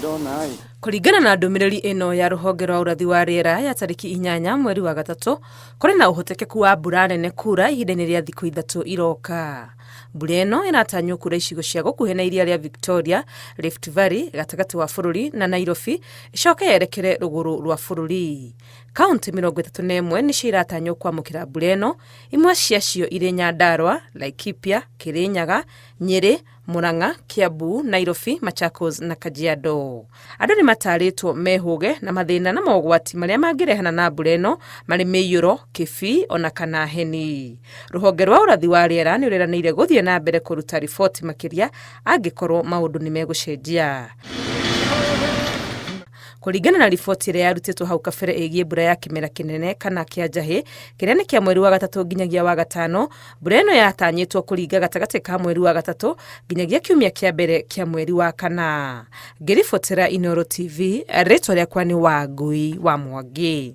Ndona ĩ. Kũringana na ndũmĩrĩri ĩno ya rũhonge rwa ũrathi wa rĩera ya tarĩki 8 mweri wa gatatũ, kũrĩ na ũhotekeku wa mbura nene kura ihinda-inĩ rĩa thikũ 3 iroka. Mbura ĩno ĩratanywo kura icigo cia gũkuhĩ na iria rĩa Victoria, Rift Valley, gatagatĩ wa bũrũri na Nairobi, ĩcoke yerekere rũgũrũ rwa bũrũri. Kaũntĩ 31 nĩcio iratanywo kwamũkĩra mbura ĩno, imwe ciacio irĩ Nyandarua, Laikipia, Kirinyaga, Nyeri, Murang'a, Kiambu, Nairobi, Machakos na Kajiado. Andũ nĩ matarĩtwo mehũge na mathĩna na mogwati marĩa mangĩrehana na mbura ĩno marĩ mĩiyũro, kĩbii ona kana heni. Rũhonge rwa ũrathi wa rĩera nĩ rwĩranĩire gũthiĩ na mbere kũruta riboti makĩria angĩkorwo maũndũ nĩ megũcenjia. Kũringana na riboti ĩrĩa yarutĩtwo hau kabere ĩgiĩ mbura ya kĩmera kĩnene kana kĩa njahĩ kĩrĩa nĩ kĩa mweri wa gatatũ nginyagia wa gatano, mbura ĩno yatanyĩtwo kũringa gatagatĩ ka mweri wa gatatũ nginyagia kiumia kĩa mbere kĩa mweri wa kana. Ngĩribotera Inooro TV, rĩtwa rĩakwa nĩ Wangui wa Mwangi.